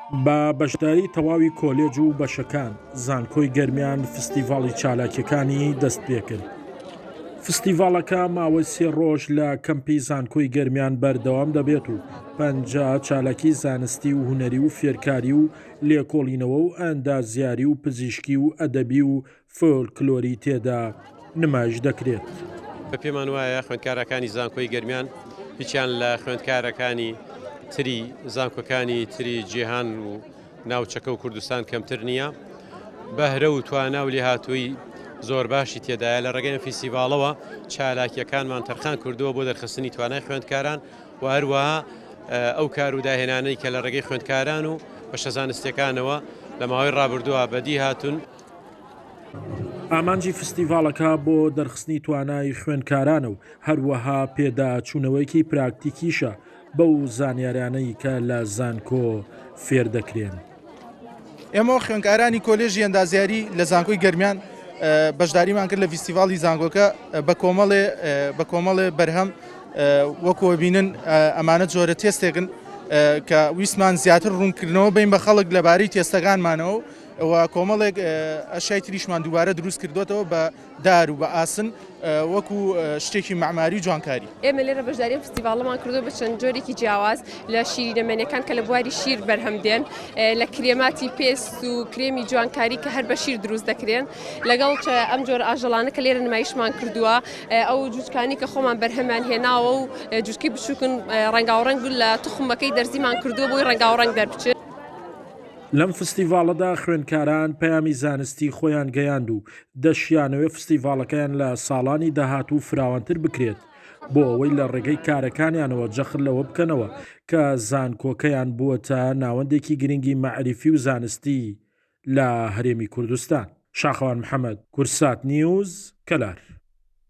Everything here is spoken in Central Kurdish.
بە بەشداری تەواوی کۆلێج و بەشەکان، زانکۆی گەرمیان فستیڤاڵی چالاکیەکانی دەستپێکرد. فستیڤاڵەکە ماوەی سێ ڕۆژ لە کەمپی زانکۆی گەرمیان بەردەوام دەبێت و 50 چالاکی زانستی و هونەری و فێرکاری و لێکۆڵینەوە و ئەندازیاری و پزیشکی و ئەدەبی و فۆلکلۆری تێدا نمایش دەکرێت. پێمان وایە خوێندکارەکانی زانکۆی گەرمیان هیچیان لە خوێندکارەکانی تری زانکۆکانی تری جیهان و ناوچەکە و کوردستان کەمتر نییە. بەهرە و توانا و لێهاتوویی زۆر باشی تێدایە لە ڕێگەی ئەم فیستیڤاڵەوە چالاکییەکانمان تەرخان کردووە بۆ دەرخستنی توانای خوێندکاران و هەروەها ئەو کار و داهێنانەی کە لە ڕێگەی خوێندکاران و بەشە زانستیەکانەوە لە ماوەی ڕابردووە بەدی هاتوون. ئامانجی فستیڤاڵەکە بۆ دەرخستنی توانای خوێندکارانە و هەروەها پێداچوونەوەیەکی پراکتیکیشە بەو زانیارانەی کە لە زانکۆ فێر دەکرێن. ئێمە خوێندکارانی کۆلێژی ئەندازیاری لە زانکۆی گەرمیان بەشداریمان کرد لە فیستیڤاڵی زانکۆکە بە کۆمەڵێ بە کۆمەڵێ بەرهەم وەکو بینن ئەمانە جۆرە تێستێکن کە ویستمان زیاتر ڕوونکردنەوە بین بە خەڵک لەبارەی تێستەکانمانەوە و کۆمەڵێک ئەشیای تریشمان دووبارە دروست کردوێتەوە بە دار و بە ئاسن وەکو شتێکی مەعماری و جوانکاری. ئێمە لێرە بەشداری ئەم فستیڤاڵەمان کردووە بە چەند جۆرێکی جیاواز لە شیرینەمەنیەکان کە لە بواری شیر بەرهەم دێن لە کرێماتی پێست و کرێمی جوانکاری کە هەر بە شیر دروست دەکرێن لەگەڵ ئەم جۆرە ئاژەڵانە کە لێرە نمایشمان کردووە ئەو جوجکانی کە خۆمان بەرهەمیان هێناوە و جوجکی بچووکن ڕەنگاوڕەنگ لە توخمەکەی دەرزیمان کردووە بۆی ڕەنگاوڕەنگ دەربچێت. لەم فستیڤاڵەدا خوێندکاران پەیامی زانستی خۆیان گەیاند و دەشیانەوێ فستیڤاڵەکەیان لە ساڵانی داهاتوو فراوانتر بکرێت بۆ ئەوەی لە ڕێگەی کارەکانیانەوە جەخت لەوە بکەنەوە کە زانکۆکەیان بووەتە ناوەندێکی گرنگی مەعریفی و زانستی لە هەرێمی کوردستان. شاخەوان محەمەد، کوردسات نیوز، کەلار.